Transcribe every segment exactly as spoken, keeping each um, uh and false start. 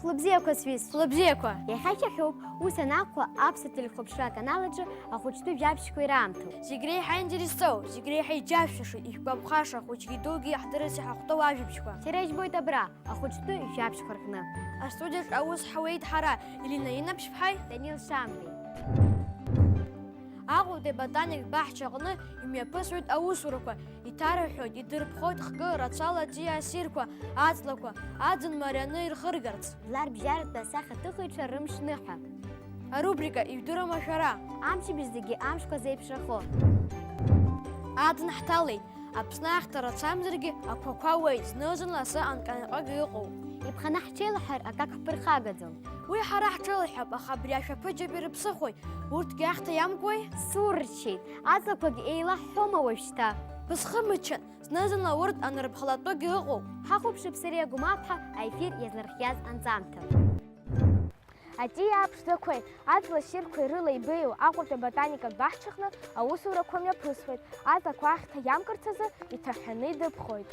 Хәлыбзиақәа, сҩызцәа! Хәлыбзиақәа! Иахьа шәаҳәоуп, ус анакәха, Аԥсуа телехәаԥшра аканал аҿы ахәыҷтәы жәабжьқәа ираамҭоуп. Зегь реиҳа интересоу, зегь реиҳа иџьасшьаша, ишәгәаԥхаша, хәыҷгьы дугьы иаҳдырырц иҳахәҭоу ажәабжьқәа. Шәара ижәбоит абра, ахәыҷтәы жәабжьқәа рҟны. Астудиаҿ аус ҳауеит ҳара, Елена Инап-ԥҳаи Данил Шамбеи. Аҟәатәи аботаник баҳчаҟны имҩаԥысуеит аусурақәа, иҭарыҳәҳәоит, идырԥхоит хкы рацәала аҵиаа ссирқәа, аҵлақәа, аӡын марианы ирхыргарц. Жәларбжьаратәи асахьаҭыхыҩцәа рымш ныҳәа. Арубрика «Ижәдыруама шәара?» Амчыбжь зегьы амшқәа зеиԥшрахо. Аӡын ҳҭалеит. Аԥсны ахьҭа рацәамзаргьы, ақәақәа уеит, зны-зынла асы анҟьа-анҟьогьы ыҟоуп. Иԥханы ҳҽеилаҳәар, акак ҳԥырхагаӡом. Уи ҳара ҳҽеилаҳәап, аха абри ашәаԥыџьаԥ ирыԥсыхәоит, урҭгьы ахьҭа иамкуеи? Сурччеит, аҵлақәагь еилаҳҳәома уажәшьҭа? Бысхымыччан, зны-зынла урҭ анырԥхалатәогьы ыҟоуп. Ҳахәаԥшып сареи Агәмаԥҳа аефир иазлырхиаз анҵамҭа. Аҵиаа ԥшӡақәеи аҵла ссирқәеи рыла ибеиоу Аҟәатәи аботаникатә баҳчаҟны аусурақәа мҩаԥысуеит, аҵлақәа ахьҭа иамкырц азы иҭаҳәаны идырԥхоит.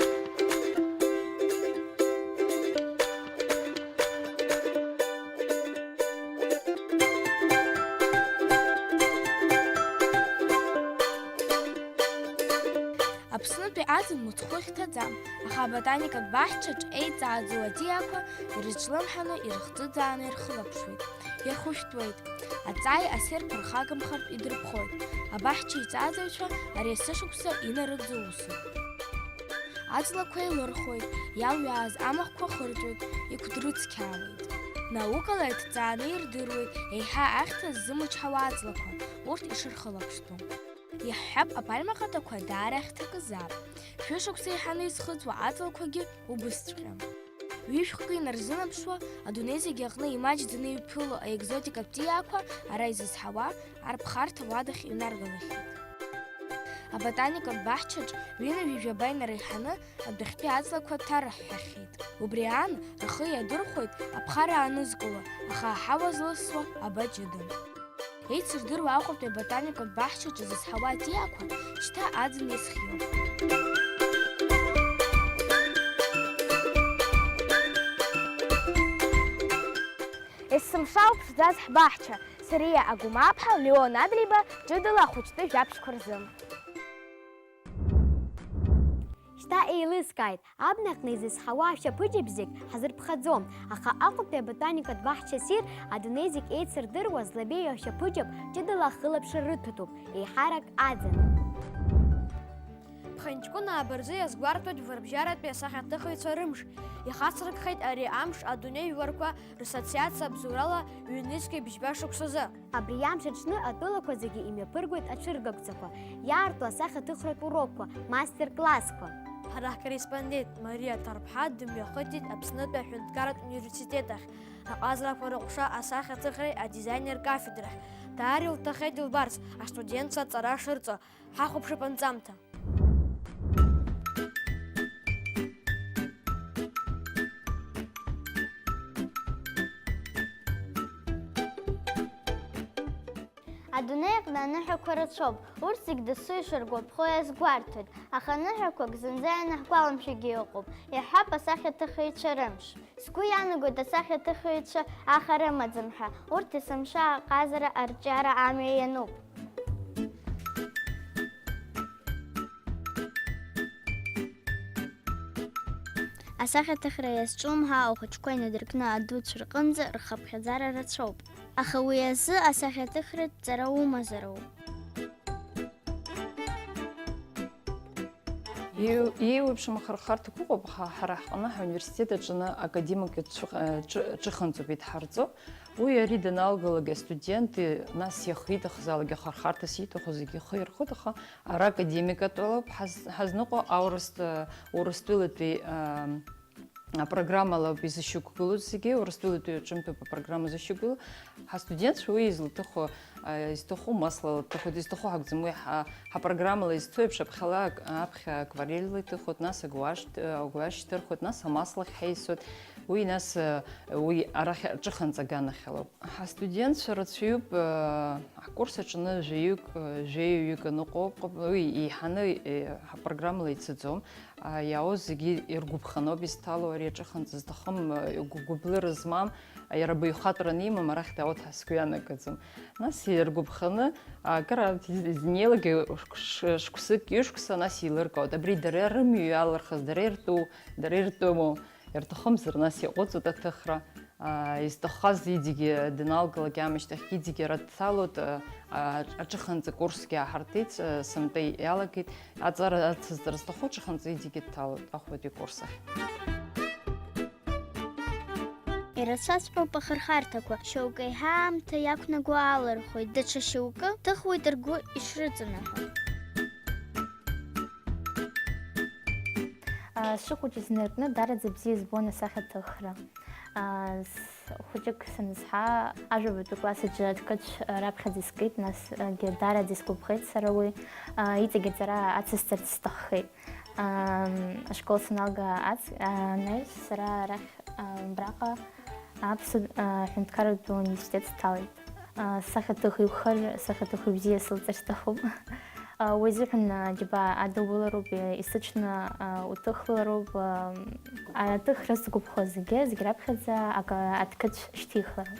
Аԥснытәи аӡын мыцхәы хьҭаӡам, аха аботаникатә баҳчаҿ еиҵааӡоу аҵиаақәа ирызҿлымҳаны, ирыхӡыӡааны ирхылаԥшуеит, ирхәышәтәуеит. Аҵааи асеи рԥырхагамхартә идырԥхоит. Абаҳча еиҵааӡаҩцәа ари асышықәса инарыгӡо усуп. Аҵлақәа еилырхуеит, иалҩааз амахәқәа хырҵәоит, иқәдрыцқьаауеит. Наукала иҭҵааны ирдыруеит еиҳа ахьҭа ззымчҳауа аҵлақәа, урҭ ишырхылаԥштәу. Иаҳҳәап, апальма ҟатақәа даара хьҭакызаап. Шәышықәса еиҳаны изхыҵуа аҵлақәагьы убысҵәҟьа. Ҩышәҟәк инарзынаԥшуа, адунеи зегьы аҟны имаҷӡаны иҩԥыло аекзотикатә ҵиаақәа ара изызҳауа арԥхарҭа уадахь иҩнаргалахьеит. Аботаникатә баҳчаҿ ҩынҩажәи жәаба инареиҳаны адәахьтәи аҵлақәа ҭарыҳәҳәахьеит. Убри аан, рхы иадырхәоит аԥхара аанызкыло, аха аҳауа злысуа абаҷыда. Еицырдыруа Аҟәатәи аботаникатә баҳчаҿы зызҳауа аҵиаақәа шьҭа аӡын иазхиоуп. Есымша уԥшӡаз ҳбаҳча, Сариа Агәмааԥҳа, Леон Адлеиба, ҷыдала ахәыҷтәы жәабжьқәа рзы. Шьҭа еилыскааит, абнаҟны изызҳауа ашәаԥыџьаԥ зегь ҳазырԥхаӡом, аха Аҟәатәи аботаникатә баҳча ссир адунеи зегь еицырдыруа злабеиоу ашәаԥыџьаԥ ҷыдала ахылаԥшра рыҭәатәуп, еиҳарак аӡын. Ԥхынҷкәын аабырзы иазгәарҭоит жәларбжьаратәи асахьаҭыхыҩцәа рымш. Ихацыркхеит ари амш адунеи жәларқәа рыссоциациа абзоурала ҩнызқьи бжьба шықәсазы. Абри амш аҽны атәылақәа зегьы имҩаԥыргоит аҽыргагәцақәа, иаарту асахьаҭыхратә урокқәа, мастер-классқәа. Ҳара ҳкорреспондент Мариа Ҭарԥҳа дымҩахыҵит Аԥснытәи аҳәынҭқарратә университет ахь, аҟазарақәа рыҟәша асахьаҭыхреи адизайни ркафедрахь. Даара илҭахеит илбарц астудентцәа аҵара шырҵо. Ҳахәаԥшып анҵамҭа. Адунеи аҟны аныҳәақәа рацәоуп, урҭ зегь дасу ишыргәаԥхо иазгәарҭоит, аха ныҳәақәак зынӡа ианаҳгәаламшәогьы ыҟоуп, иаҳҳәап, асахьаҭыхыҩцәа рымш. Сгәы иаанагоит асахьаҭыхыҩцәа аха рымаӡам ҳәа, урҭ есымша аҟазара арҿиара амҩа иануп. Асахьаҭыхра иазҿлымҳау ахәыҷқәа инадыркны адуцәа рҟынӡа рхыԥхьаӡара рацәоуп. Аха уи азы асахьаҭыхратә ҵара умазароуп. Иу-, еиуеиԥшым ахырхарҭақәа ыҟоуп, аха ҳара ҳҟны ҳауниверситет аҿы академик ицәыҟ-, ҿы-, ҿыханҵоуп идҳарҵо. Уи ари даналгалак астудент, нас иахы иҭахзаалак, ахырхарҭас ииҭаху зегьы ихы ирхоит, аха ара академикатәылоуп ҳаз-, ҳазныҟәо, аурыс, Урыстәылатәи, а, апрограммала ауп изышьақәгылоу зегьы, Урыстәылатәи аҿынтәоуп апрограмма зышьақәгылоу. Ҳастудентцәа уи излаҭаху, а, изҭаху маслала дҭахоит, изҭаху ҳакәӡам, уи ҳа-, ҳапрограммала изцу еиԥш аԥхьала ак-, аԥхьа акварельла иҭыхуеит, нас агуашь, агуашь дҭырхуеит, нас амаслахь ҳаисуеит. Уи нас, уи арахь аҿыханҵа аганахьалоуп. Ҳастудентцәа рацәаҩуп, акурс аҿы жәаҩык, жәаҩаҩык аныҟоу, уи еиҳаны, ҳапрограммала ицаӡом. Иаауз зегьы иргәаԥханоуп изҭало ари аҿыханҵа зҭахым, гәыблыра змам, иара баҩхатәраны имам, арахь дааот ҳәа сгәы ианагаӡом. Нас иргәаԥханы, акыр изнеилак шықәсык, ҩышықәса, нас еилыркаауеит. Абри дара рымҩа иалырхыз, дара иртәу, дара иртәыму, ирҭахымзар, нас иаҟәыҵуеит аҭыхра. Изҭаххаз иҵегьы даналгалак аамышьҭахьгьы иҵегьы ара дҭалоит, аҿыханҵа курсгьы ааҳарҭеит, сынтәа иалагеит. Аҵара ацызҵара зҭаху аҿыханҵа иҵегьы дҭалоит ахәбатәи акурс ахь. Ирацәаҵәҟьоуп ахырхарҭақәа, шьоукы еиҳа аамҭа иақәнаго аалырхуеит, даҽа шьоукы ҭыхуеит ргәы ишрыҵанаҳәо. Сшыхәыҷыз инаркны даараӡа бзиа избон асахьаҭыхра. Хәыҷык санызҳа, ажәабатәи класс аҿы аҭкыцә раԥхьаӡа искит, насгьы даараӡа исгәаԥхеит сара уи. Иҵегь аҵара ацысҵарц сҭаххеит. Ашкол саналга анаҩс сара арахь, абраҟа аԥсуа ҳәынҭқарратә университет сҭалеит. Сахьаҭыхҩы хар, сахьаҭыхҩы бзиа сылҵыр сҭахуп. Уи азыҳәан, џьабаа адулароуп, исыҽны уҭыхлароуп. Аҭыхра згәаԥхо зегьы, зегь раԥхьаӡа акы аҭкыцә шьҭихлароуп.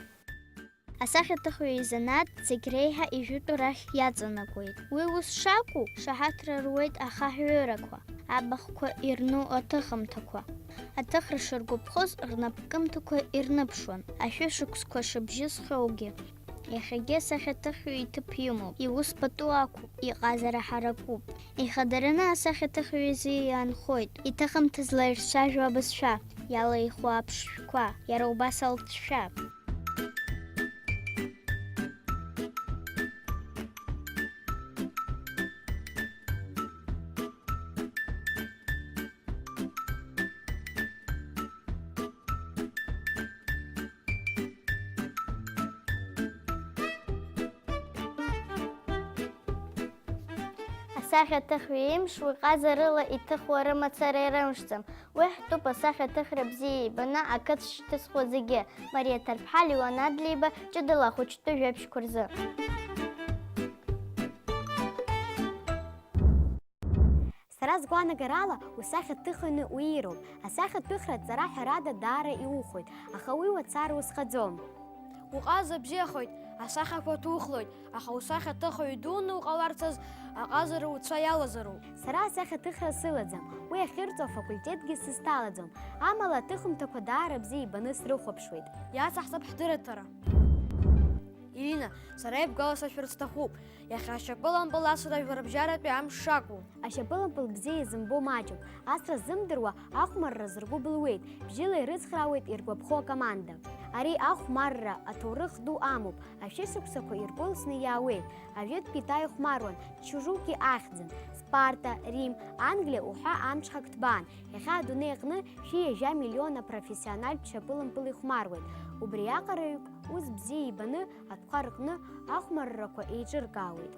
Асахьаҭыхҩы изанааҭ зегь реиҳа ижәытәу рахь иаҵанакуеит. Уи ус шакәу, шаҳаҭра руеит ахаҳәҩырақәа, абахәқәа ирну аҭыхымҭақәа. Аҭыхра шыргәаԥхоз рнапкымҭақәа ирныԥшуан, ашәышықәсқәа шыбжьысхьоугьы. Иахьагьы асахьаҭыхҩы иҭыԥ имоуп, иус пату ақәуп, иҟазара ҳаракуп. Ихадараны асахьаҭыхҩы изы иаанхоит, иҭыхымҭа злаирцәажәо абызшәа, иалеихо аԥшшәқәа, иара убас алҵшәа. Асахьаҭыхҩы имш уи ҟазарыла иҭыхуа рымацара ирымшӡам. Уи ҳтәуп асахьаҭыхра бзиа ибаны ақыҭа шьҭызхуа зегьы, Мариа Ҭарԥҳа, Леуан Адлеиба, ҷыдала ахәыҷтәы жәабжьқәа рзы. Сара сгәаанагарала, усахьаҭыхҩны уиироуп. Асахьаҭыхра аҵара ҳәарада даара иухоит, аха уи уацара узхаӡом. Уҟаза бзиахоит, асахьақәа ҭухлоит, аха усахьаҭыхҩы дуны уҟаларцаз аҟазара уцәа иалазароуп. Сара асахьаҭыхра сылаӡам, уи ахьырҵо афакультетгьы сызҭалаӡом, амала аҭыхымҭақәа даара бзиа ибаны срыхәаԥшуеит. Иацаҳҵап ҳдырраҭара. Ирина, сара ибгәаласыршәар сҭахуп, иахьа ашьапылампыл асра жәларбжьаратәи амш шакәу. Ашьапылампыл бзиа изымбо маҷуп, асра ззымдыруа ахәмарра зыргәыбылуеит, бжьыла ирыцхраауеит иргәаԥхо акоманда. Ари ахәмарра аҭоурых ду амоуп, ашәышықәсақәа иргәылсны иаауеит, ажәытәтәи Китай ихәмаруан, Чжуки ахьӡын, Спарта, Рим, Англиа уҳәа амҽхак ҭбаан, иахьа адунеи аҟны шәи ҩажәа миллион апрофессионалтә шьапылампыл ихәмаруеит, убриаҟара ҩык ус бзиа ибаны атәқәа рҟны ахәмаррақәа еиҿыркаауеит.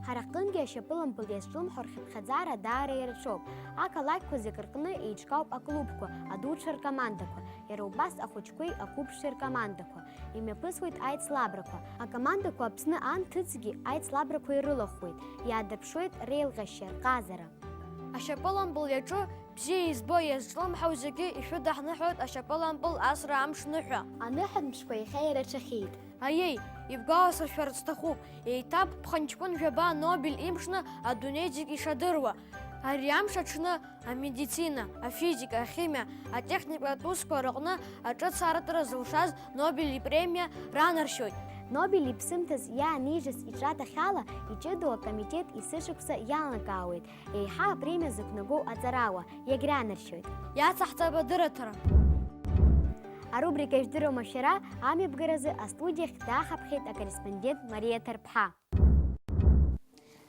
Ҳара ҳҟынгьы ашьапылампыл иазҿлымҳау рхыԥхьаӡара даара ирацәоуп. Ақалақьқәа зегь рҟны еиҿкаауп аклубқәа, адуцәа ркомандақәа, иара убас ахәыҷқәеи ақәыԥшцәеи ркомандақәа. Имҩаԥысуеит аицлабрақәа. Акомандақәа Аԥсны анҭыҵгьы аицлабрақәа ирылахәуеит, иаадырԥшуеит реилҟьашьа, рҟазара. Ашьапылампыл иаҿу бзиа избо иазҿлымҳау зегьы ишәыдаҳныҳәоит ашьапылампыл асра амш ныҳәа. Аныҳәатә мшқәа иахьа ирацәахеит. Аиеи, ибгәаласыршәар сҭахуп, еиҭа ԥхынҷкәын жәаба Нобель имшны адунеи зегь ишадыруа. Ари амш аҽны амедицина, афизика, ахимиа, атехникатә усқәа рыҟны аҿыцаартәра зылшаз Нобель ипремиа ранаршьоит. Нобель иԥсымҭаз иаанижьыз иҿаҭахьала иҷыдоу акомитет есышықәса иалнакаауеит, еиҳа апремиа зықәнагоу аҵарауаа иагьранаршьоит. Иацаҳҵап адырраҭара. Арубрика Ижәдыруама шәара амҩаԥгаразы астудиахь дааҳаԥхьеит акорреспондент Мариа Ҭарԥҳа.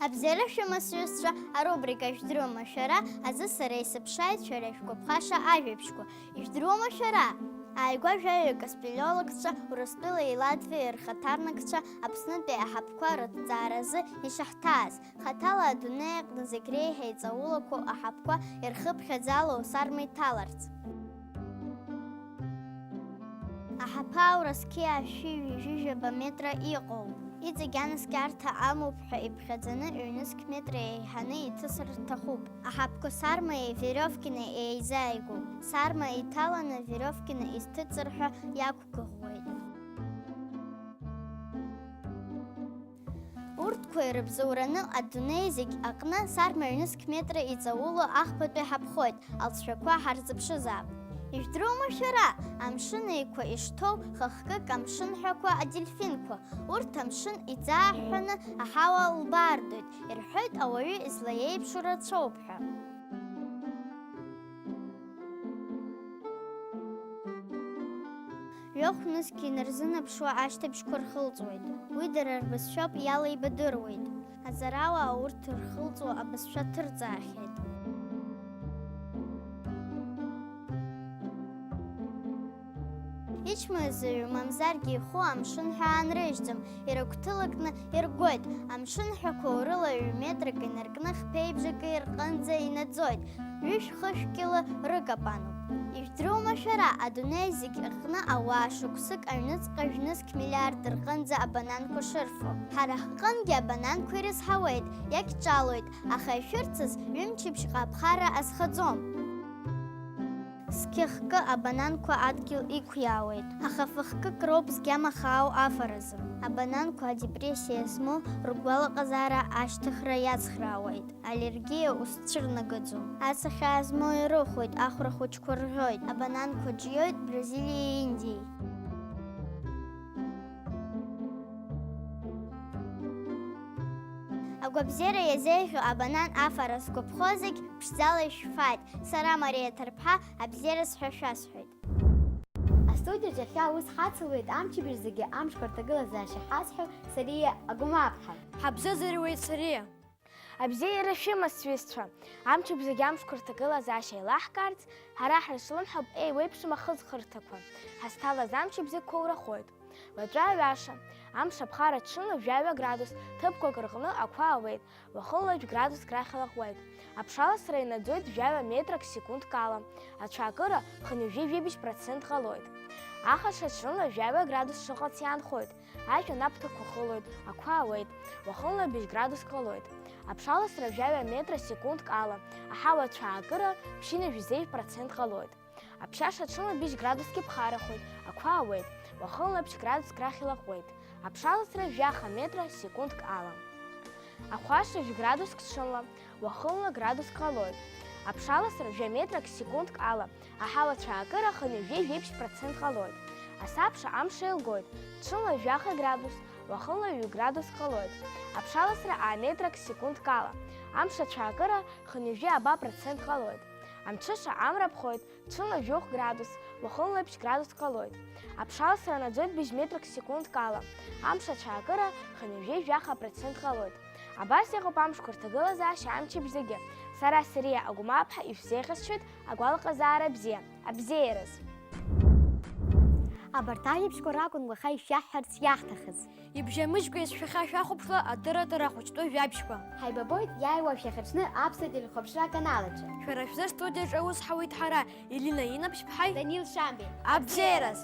Абзиара шәымаз, сҩызцәа, арубрика Ижәдыруама шәара азы сара исыԥшааит шәара ишәгәаԥхаша ажәабжьқәа. Ижәдыруама шәара? Ааигәа жәаҩык аспелеологцәа, Урыстәылеи Латвиеи рхаҭарнакцәа, Аԥснытәи аҳаԥқәа рыҭҵааразы ишаҳҭааз, хаҭала адунеи аҟны зегь реиҳа иҵаулақәоу аҳаԥқәа ирхыԥхьаӡало усарма иҭаларц. Аԥааҩра зқьи ашәи ҩажәи жәаба метра иҟоу, иҵегь анаскьарҭа амоуп ҳәа иԥхьаӡаны ҩнызқь метра еиҳаны иҭысыр рҭахуп. Аҳаԥқәа Сармеи Веревкинеи еизааигәоуп. Сарма иҭаланы Веревкина изҭыҵыр ҳәа иақәгәыӷуеит. Урҭқәа ирыбзоураны адунеи зегь аҟны Сарма ҩнызқь метра иҵауло ахԥатәи ҳаԥхоит, алҵшәақәа ҳарзыԥшызаап. Ижәдыруама шәара, амшын еиқәа ишҭоу ха-хкык амшын ҳәақәа адельфинқәа, урҭ амшын иӡааҳәҳәаны аҳауа лбаардоит, ирҳәоит ауаҩы излаиеиԥшу рацәоуп ҳәа. Ҩахә нызқь инарзынаԥшуа ашьҭыбжьқәа рхылҵуеит. Уи дара рбызшәоуп иалеибадыруеит. Аҵарауаа урҭ рхылҵуа абызшәа ҭырҵаахьеит. Ичмазаҩу мамзаргьы ихәы амшын ҳәа аанрыжьӡом, ирыгәҭылакны иргоит. Амшын ҳәақәа урыла ҩ-метрак инаркны хԥеибжаки рҟынӡа инаӡоит. Ҩышә-хышә кьыла рыкапануп. Ижәдыруама шәара, адунеи зегь аҟны ауаа шықәсык аҩныҵҟа жәнызқь миллиард рҟынӡа абананқәа шырфо? Ҳара ҳҟынгьы абананқәа ирызҳауеит, иагьҿалоит, аха ишәырцаз ҩымчыбжьҟа аԥхара азхаӡом. Зқьы-хкы абананқәа адгьыл иқәиаауеит, аха фы-хкык роуп згьама хаау афаразы. Абананқәа адепрессиа змоу ргәалаҟазаара ашьҭыхра иацхраауеит. Аллергиа узцәырнагаӡом. Ацаҟьа змоу ирыхәоит, ахәра хәыҷқәа рӷьоит, абананқәа ҿиоит Бразилиеи Индиеи. Агәабзиара иазеиӷьу абанан афара згәаԥхо зегь ԥшӡала ишәфааит. Сара Мариа Ҭарԥҳа абзиара сҳәа шәасҳәоит. Астудиаҿ иахьа аус ҳацылуеит амчыбжь зегьы амшқәа рҭагылазаашьа ҳазҳәо Сариа Агәмааԥҳа. Ҳабзазаруеит, Сариа! Абзиара шәымаз, сҩызцәа! Амчыбжь зегьы амшқәа рҭагылазаашьа еилаҳкаарц, ҳара ҳрыцәлымҳауп еиуеиԥшым ахыҵхырҭақәа. Ҳазҭалаз амчыбжь зегь қәоурахоит. Уаҵәы аҩаша, амш аԥхара ҽынла жәаҩа градус ҭыԥқәак рҟны ақәа ауеит, уахынла жәградуск рахьла ӷәӷәеит. Аԥшаласра инаӡоит жәаҩа метрак секундк ала, ацәаакыра хынҩажәи жәибжь процент ҟалоит. Ахаша ҽынла жәаҩа градус шыҟац иаанхоит, ажәҩан аԥҭақәа хылоит, ақәа ауеит, уахынла быжь градуск ҟалоит. Аԥшаласра жәаҩа метра секундк ала, аҳауа ацәаакыра ԥшьынҩажәи зеижә процент ҟалоит. Аԥшьаша ҽынла быжь градуск иԥхарахоит, ақәа ауеит, уахынла ԥшь градуск рахьла ӷәӷәеит. Аԥшаласра жәаха метра секундк ала. Ахәаша жәградуск ҽынла, уахынла градуск ҟалоит. Аԥшаласра жәа метрак секундк ала, аҳауа ацәаакыра хынҩажәи жәиԥшь процент ҟалоит. Асабша амш еилгоит, ҽынла жәаха градус, уахынла ҩ градуск ҟалоит. Аԥшаласра аа метрак секундк ала, амш ацәаакыра хынҩажәи аба процент ҟалоит. Амҽыша амра ԥхоит, ҽынла жәохә градус, уахынла ԥшь градус ҟалоит. Аԥшаласра наӡоит быжь метрак секундк ала, амш ацәаакыра хынҩажәи жәаха процент ҟалоит. Абас иҟоуп амшқәа рҭагылазаашьа амчыбжь зегьы. Сара Сариа Агәмааԥҳа ишәзеиӷьасшьоит агәалаҟазаара бзиа. Абзиараз! Абарҭ ажәабжьқәа ракәын уаха ишәаҳҳәарц иаҳҭахыз. Ибжьамыжькәа исшәахьа шәахәаԥшла адырратәара ахәыҷтәы жәабжьқәа. Ҳаибабоит иааиуа шәахьаҽны Аԥсуа телехәаԥшра аканалаҿы. Шәара шәзы астудиаҿы аус ҳауеит ҳара, Елина Инаԥшьԥҳаи Данил Шамбеи. Абзиараз!